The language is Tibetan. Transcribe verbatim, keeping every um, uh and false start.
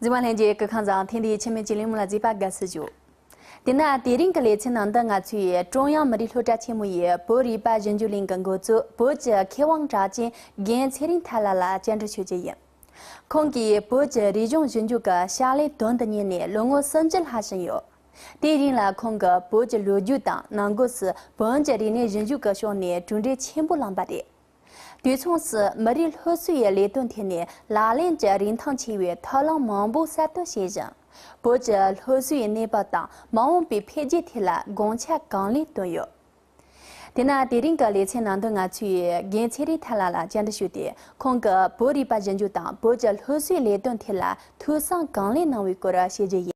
འཛིན་མ་ལྷན་རྒྱས་སྐུ་ཁམས་བཟང་། ཐེངས་འདིའི་ཆེད་མེད་ཀྱི་གླེང་མོལ་ལ་མཛད་པ་དགའ་བསུ་ཞུ། དེ་ན་དེ་རིང་གི་ལེ་ཚན་ནང་དུ་ང་ཚོས་ཀྲུང་དབྱང་མི་རིགས་སློབ་གྲྭ་ཆེན་མོ་ཡི་བོད་རིག་པ་ཞིབ་འཇུག་གླིང་གི་འགོ་གཙོ་བོད་ཀྱི་མཁས་དབང་གྲགས་ཅན་རྒན་ཚེ་རིང་ཐར་ལགས་ལ་བཅར་འདྲི་ཞུ་རྒྱུ་ཡིན། ཁོང་གིས་བོད་ཀྱི་རིག་གཞུང་ཞིབ་འཇུག་གི་བྱ་ལས་དོན་དུ་གཉེར་ནས་ལོ་ངོ་སུམ་ཅུ་ལྷག་ཕྱིན་ཡོད། དེའི་རིང་ལ་ཁོང་གིས་བོད་ཀྱི་ལོ་རྒྱུས་དང་ནང་སྒོས་སུ་བོན་གྱི་རིག་གནས་ཞིབ་འཇུག་གི་ཕྱོགས་ནས་གྲུབ་འབྲས་ཆེན་པོ་བླངས་པ་རེད། དུས་མཚུངས་སུ་མི་རིགས་སློབ་གསོའི་ལས་དོན་ཐད་ནས་ལག་ལེན་གྱི་རིན་ཐང་ཆེ་བའི་ཐབས་ལམ་མང་པོ་གསར་གཏོད་བྱས་ཤིང་། བོད་ཀྱི་སློབ་གསོའི་གནས་བབ་དང་མ་འོངས་པའི་འཕེལ་རྒྱས་ཐད་ལ་དགོངས་འཆར་གང་ལེགས་བཏོན་ཡོད། དེ་ན་དེ་རིང་གི་ལེ་ཚན་ནང་དུ་ང་ཚོས་རྒན་ཚེ་རིང་ཐར་ལགས་ལ་བཅར་འདྲི་ཞུས་ཏེ། ཁོང་གིས་བོད་རིག་པ་ཞིབ་འཇུག་དང་བོད་ཀྱི་སློབ་གསོའི་ལས་དོན་ཐད་ལ་ཐུགས་བསམ་གང་ལེགས་གནང་བའི་སྐོར་བཤད་རྒྱུ་ཡིན།